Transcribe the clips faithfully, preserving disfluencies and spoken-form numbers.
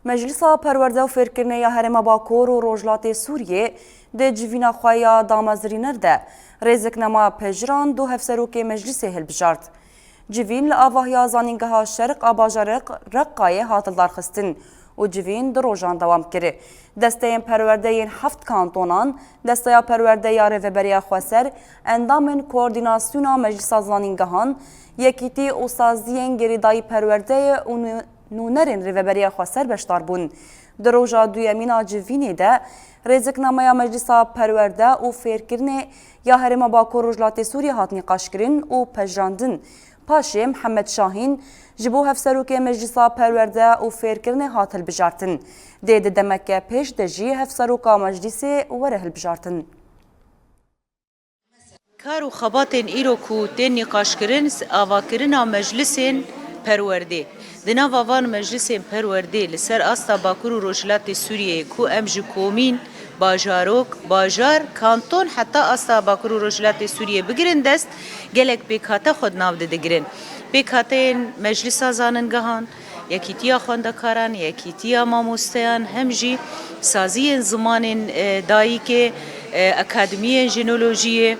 Meclisa Perwerde û Fêrkirinê ya Herêma Bakur û Rojhilatê Sûriyê di civîna xwe ya damezrîner de rêziknama pejirand û hevserokê meclisê hilbijart. Civîn li avahiya Zanîngeha Şerq a bajarê Reqqayê hat lidarxistin û civîn du rojan dewam kir. Desteyên perwerde yên heft kantonan, Desteya Perwerde ya Rêveberiya Xweser, endamên Koordînasyona Meclisa Zanîngehan, yekîtî û saziyên girêdayî perwerdeyê û nû-, nûnerên Rêveberiya Xweser beşdar bûn. Di roja duyemîn a civînê de rêziknameya Meclisa Perwerde û Fêrkirinê ya Herêma Bakur Rojhilatê Sûriyê hat nîqaşkirin û pejirandin. Paşê Mihemed Şahîn ji bo Hevserokê Meclisa Perwerde û Fêrkirinê hat hilbijartin. Dê di demeke pêş de jî Hevseroka Meclîsê were hilbijartin. Kar û xebatên îro ku tên nîqaşkirin, avakirina meclisên perwerdê. Di nava van meclisên perwerdê li ser asta Bakur û Rojhilatê Sûriyeyê ku em ji komîn, bajarok, bajar, kanton heta asta Bakur û Rojhilatê Sûriyê bigirin dest, gelek pêkhate xwe di nav de digirin. Pêkhateyên Meclisa Zaningehan, Yekîtiya Xwendekaran, Yekîtiya Mamosteyan, hem jî saziyên zimanên, e, dayikê, e, akademiyên jinolojiyê,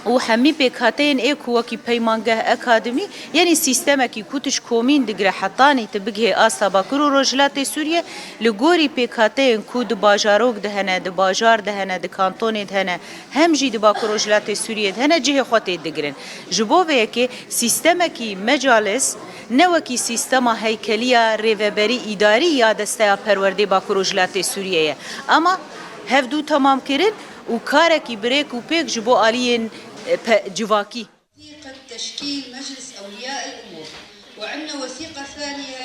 û hemî pêkhateyên ê ku wekî peymangeh, akademî, yanî sîstemekî ku tu ji komîn digire hetanî tu bigihê asta Bakur û Rojhilatê Sûriyê, li gorî pêkhateyên ku di bajarok de hene, di bajar de hene, di kantonê de hene, hem jî di Bakur Rojhilatê Sûriyê de hene, cihê xwe tê digirin. Ji bo vê yekê sîstemekî mecalis ne wekî sîstema heykeliya rêveberî îdarî ya Desteya Perwerdê Bakur Rojhilatê Sûriyê ye, ema hevdû temamkirin û karekî bi rêk û pêk ji bo aliyên, e, pe-, civakî. وثيقة تشكيل مجلس أولياء الأمور، وعندنا وثيقة ثانية.